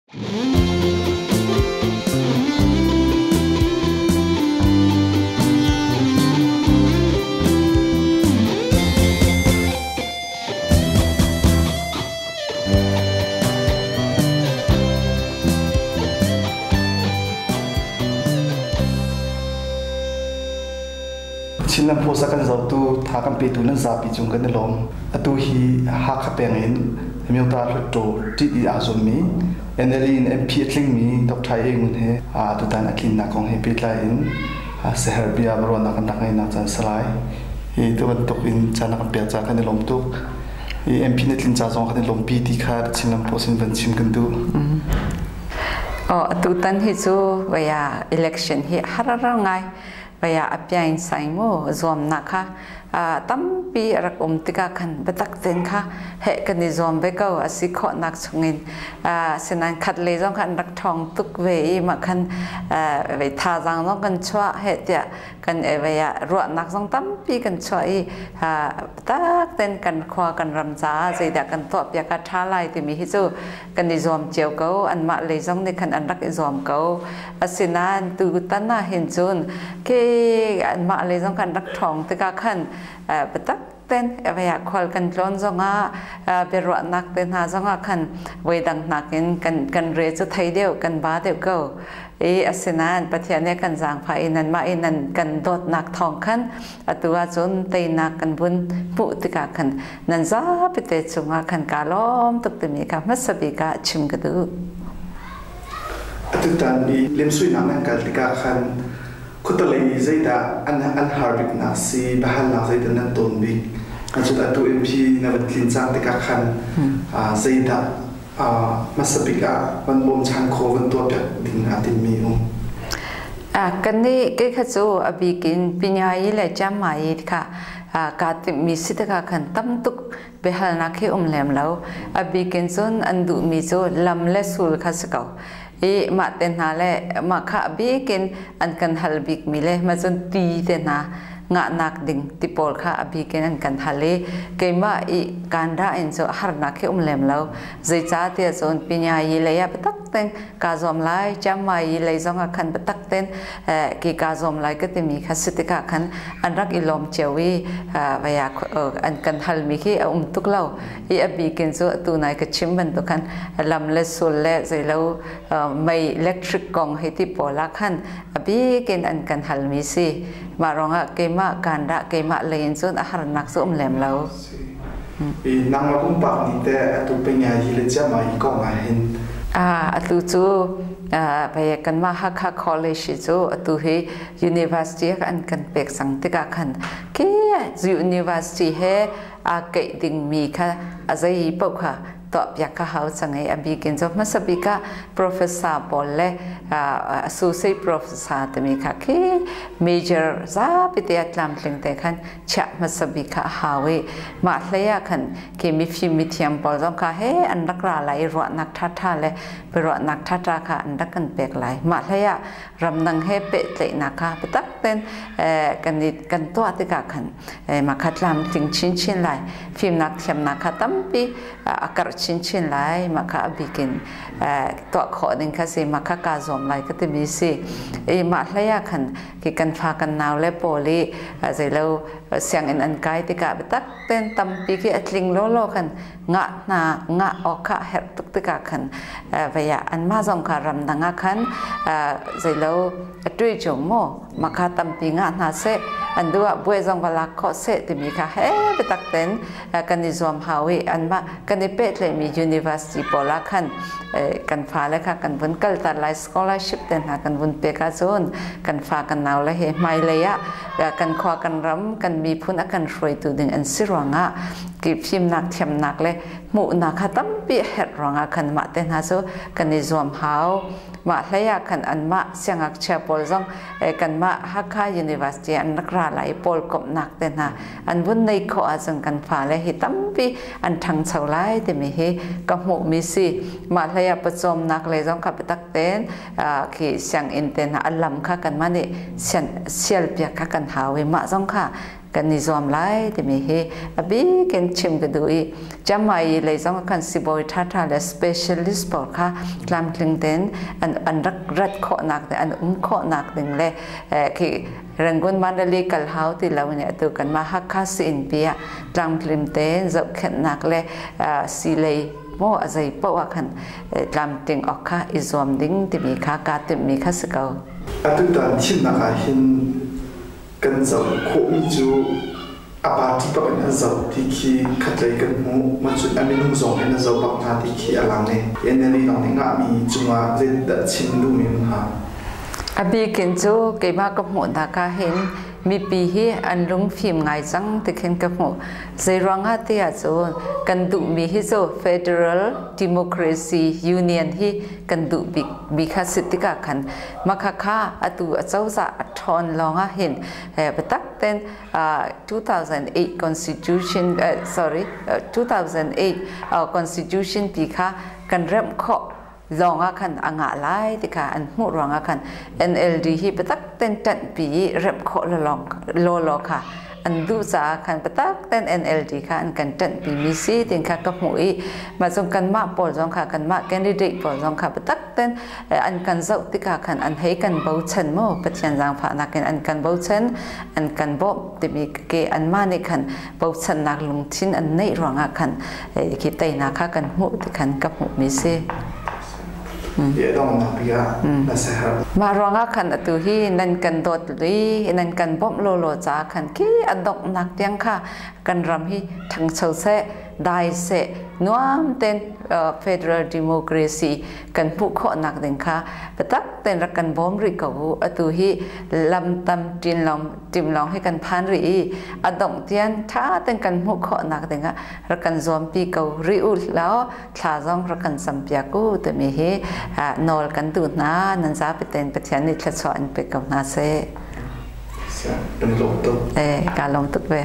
Chinland Post a kan zohtu tha kan petu nan zapi cung kan i lawm. Atu hi Hakha peng in Amyota Hluttaw ṭih i aa zuammi NLD in MP a tlingmi Dr. A Ngun he tutan a tlinnak kong he pehtlai in siaherh bia ruahnak kan rak ngeihnak caan si lai. Hi tu bantuk in caan a kan pek caah kan i lawm tuk. Hi MP na tlin ca zong kan i lawmpi ti kha Chinland Post in van chim kan duh. Oh, atutan hi cu vaya election hi har ngai vaya apyain sai mu zuamnak kha tampi a rak um tikah khan biatak tein kha heh kan i zuam ve ko a si khawhnak chungin sinain khat lei zong kha an rak ṭhawng tuk ve i mah khan ve thazaang zong kan chuah heh tiah kan ve ah ruahnak zong tampi kan chuah i biatak tein kan khua kan ram caah zeidah kan tuahpiak a ṭha lai timi hi cu kan i zuam cio ko anmah lei zong nih khan an rak i zuam ko asinain tutan ah hin cun ke anmah lei zong kan rak ṭhawng tikah khan biatak ten vaya khual kan tlawn zongah biaruahnak te hna zongah khan voidang nakin kan kan re cu thei deuh kan ba deuh ko i asinain Pathian nih kan zaangfah i nanmah i nan kan dawtnak thawng khan atu ahcun teinak kan vun hmuh tikah khan nan zapi te cungah khan kaa lawm tuk timi kha hmasa bik ah chim ka duh. Atutan i lemsuinak nan kal tikah khan khuatelei i zeidah an an har biknak si biahalnak zeidah nan tawn bik cun atu MP na van tlin cang tikah khan zeidah hmasa bik ah van bawmchan kho van tuahpiak ding aa timmi um? Kan nih kei kha cu a bik in Pinyayi le Chiangmai kha kaa timhmi si tikah khan tam tuk biahalnak hi um lem lo. A bik in cun an duhmi cu lam le sul kha si ko. I mah te hna le mah kha a bik in an kan hal bikmi le mah cun ti te hna ngahnak ding ti pawl kha a bik in an kan hal i keimah i kaan ra in cu harnak hi um lem lo. Zeicahtiah cun Pinyayi lei ah biatak tein kaa zuam lai, Chiangmai lei zong ah khan biatak tein ki kaa zuam lai ka timi kha si tikah khan an rak i lawm cio i vaya an kan halmi khi a um tuk lo i a bikin cu atu nai ka chim bantuk khan lam le sul le zeilo mei electric kong hei ti pawl ah khan a bikin an kan halmi si mah ruangah keimah kan dah keimah lei in cun a harnak cu um lem lo. I nangmah pumpak nih teh atu penya hi le chiama hi kong ah hin Atu cu kanmah Hakha College cu atu hi university an kan pek cang tikah khan khi university he aa keih dingmi kha a zei paoh kha tuahpiak ka hau cang i a bik in cu hmasa bik ah professor pawl le associate professor timi kha khi major zapi te a tlamtling te khan chiah hmasa bik kha a hau i mah hlei ah khan khi mifim mithiam pawl zong kha he an rak ra lai i ruahnak ṭhaṭha le biaruahnak ṭhaṭha kha an rak kan pek lai mah hlei ah ramdang he pehtlaihnak kha biatak tein kan i kan tuah tikah khan mah kha tlamtling chinchin lai fimnak thiamnak kha tampi a karh chinchin lai mah kha a bik in tuah khawh ding kha si mah kha kaa zuam lai ka timi si i mah hlei ah khan khi kan fa kan nau le pawl i zeilo sianginn an kai tikah biatak ten tampi khi a tling lawlaw khan ngah hna ngah awk kha herh tuk tikah khan vei ah anmah zong kha ramdang ah khan zeilo a tui chung mu mah kha tampi ngah hna seh an duh ah buai zong va lak khawh seh timi kha he biatak ten kan i zuam hau i anmah kan i pehtlaihmi university pawl ah khan kan fale kha kan vun kalter lai scholarship te hna kan vun pek ahcun kan fa kan nau le he hmailei ah kan khua kan ram kan miphun a kan hruaitu ding an si ruangah ki fimnak thiamnak le hmuhnak kha tampi herh ruangah khan mah te hna cu kan i zuam hau mah hlei ah khan anmah siangngakchia pawl zong kanmah Hakha University an rak ra lai pawl komhnak te hna an vun nei khawh ahcun kan fale hi tampi an ṭhangcho lai timi hi ka hmuhmi si mah hlei ah pawcawmnak lei zong kha biatak tein khi sianginn te hna a lam kha kanmah nih sialpiak kha kan hau i mah zong kha Kan i zuam lai timi hi a bik in chim ka duh i Chiangmai lei zong kan sibawi ṭhaṭha le specialist pawl kha tlamtling tein an rak rat khawhnak le an um khawhnak ding le khi Rangoon Mandalay kal hau ti lo nih atu kanmah Hakha siin pi ah tlamtling tein zohkhenhnak le silei maw a zei paoh ah khan tlamtling awk kha i zuam ding timi kha kaa timhmi kha si ko. Atutan thimnak ah hin kan zoh khawhmi cu a party bak in an zoh ti khi khatlei kan hmuh. Macun a minung zong in a zoh bak hna ti khi a lang i NLD lawng nih ngahmi cungah zeidah chim duhmi um hnga? A bikin cu keimah ka hmuhnak ah hin mipi hi an lungfim ngai cang ti khin ka hmuh. Zeiruangah ti ahcun kan duhmi hi cu Federal Democracy Union hi kan duh bik mi kha si tikah khan makhakha atu a cozah a ṭhawn lawngah hin biatak ten 2008 constitution sorry 2008 constitution ti kha kan remh khawh lawng ah khan a ngah lai ti kha an hmuh ruangah khan NLD hi biatak ten ṭanhpi i remh khawh law law kha an duh caah khan biatak ten NLD kha an kan ṭanhpi mi si tin kha ka hmuh i mah cun kanmah pawl zong kha kanmah candidate pawl zong kha biatak ten an kan zoh tikah khan an hei kan bochan mu Pathian zaangfahnak in an kan bochan an kan bawmh timi ke anmah nih khan bochannak lungthin an neih ruangah khan khi teinak kha kan hmuh ti khan ka hmuh mi si. Mah ruangah khan atu hi nan kan dawt li nan kan bawmh lawlaw ca khan khi a donghnak tiang kha kan ram hi ṭhangcho seh dai seh nuam ten federal democracy kan hmuh khawhnak ding kha biatak ten rak kan bawm rih ko u. Atu hi lam tam ṭin lawng tim lawng hi kan phan rih i a dongh tian ṭha ten kan hmuh khawhnak dingah rak kan zuampi ko rih u law thla zong rak kan campiak u timi hi nawl kan duh hna. Nan zapi ten Pathian nih thluachuah in pe ko hna seh. Kan lawm tuk. Eh, ka lawm tuk ve.